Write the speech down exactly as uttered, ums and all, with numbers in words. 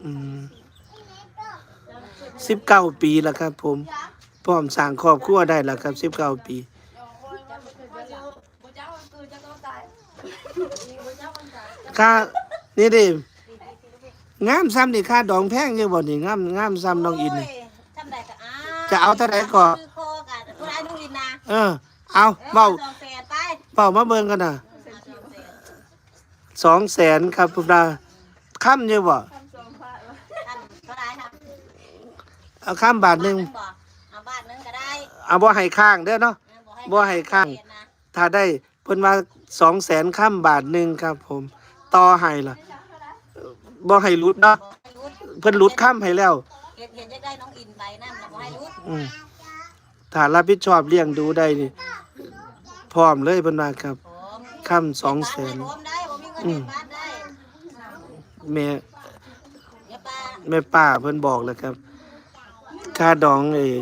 อืม สิบเก้าปีแล้วครับผม พร้อมสร้างครอบครัวได้แล้วครับ สิบเก้าปี ค่า นี่ดิ งามซ้ำนี่ ค่าดองแพงอยู่บ่นี่ งาม งามซ้ำน้องอินนี่ โยทำได้ก็อ่า จะเอาเท่าไหร่ก่อน คือคอกันผู้ร้ายน้องอินนะ เออ เอาเว้า สองแสนไป เว้ามาเบิ่งกันน่ะ สองแสนครับพุทธา ค้ำอยู่บ่ คำเท่าไหร่ครับ เอาค้ำบาทหนึ่ง บอกเอาบาทหนึ่งก็ได้ เอาบ่ให้ค้างเด้อเนาะ บ่ให้ค้าง ถ้าได้เพิ่นว่าสองแสนค้ำบาทหนึ่งครับผม ต่อให้ล่ะ บ่ให้หลุดเนาะ เพิ่นหลุดค้ำให้แล้ว เห็นเห็นจะได้น้องอินไปนั่นนะบ่ให้หลุด อืม ถ้ารับผิดชอบเลี้ยงดูได้นี่ พร้อมเลยเพิ่นว่าครับ พร้อม ค้ำสองแสน พร้อมได้บ่มีเงินเดือนบ้านได้ แม่ อย่าปา แม่ป้าเพิ่นบอกแล้วครับ ค่าดองเอ้ย